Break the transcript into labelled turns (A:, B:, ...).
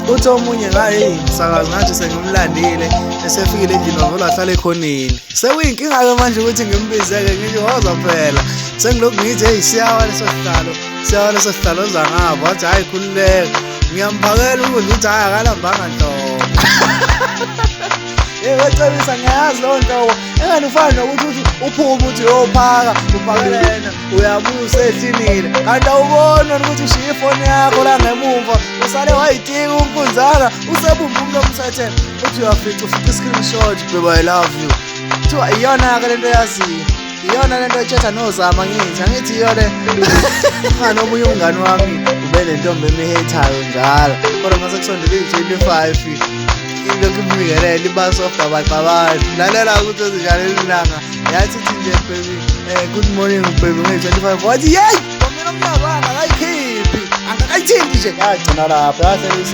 A: Uthi omunye ngayi msakazi ngathi sengimlandile esefikile endlini wavele wahlala ekhoneni. Sekuyinkinga-ke manje ukuthi ngimbize-ke ngithi woza phela. Sengilokhu ngithi heyi siyawa leso sihlalo, siyawa leso sihlalo oza ngapha. Wathi hhayi khululeka. Ngiyamphakela ukudla uthi hhayi akalambanga nhlobo. Hey wecebisa ngiyayazi leyo nhlobo engani ufana nokuthi uthi uphume uthi uyophaka uphakela yena uyabuya usehlinile kanti awuboni wena ukuthi ushiye ifoni yakho la ngemumva usale wayitika umpunzana usebumba umlomo usethene uthi uyafica ufica i-screenshot, "Baby, I love you." Kuthiwa iyona-ke lento yaziyo, iyona lento etshetha nozama. Ngithi angithi iyo le ngani. Omunye umngani wami ube nentombi emihethayo njalo, kodwa mase kusondela iyi-25 ilokhu imbingelela ibasoft abaxabani. Lalela ukuthi ezinjalo ilanga yathi ithi nje, "Baby, good morning baby," ngeyi-25 wathi, "Yeyi, mina umnyaka akayikhiphi, angakayithinti nje." Yagcina lapho yahlelisa.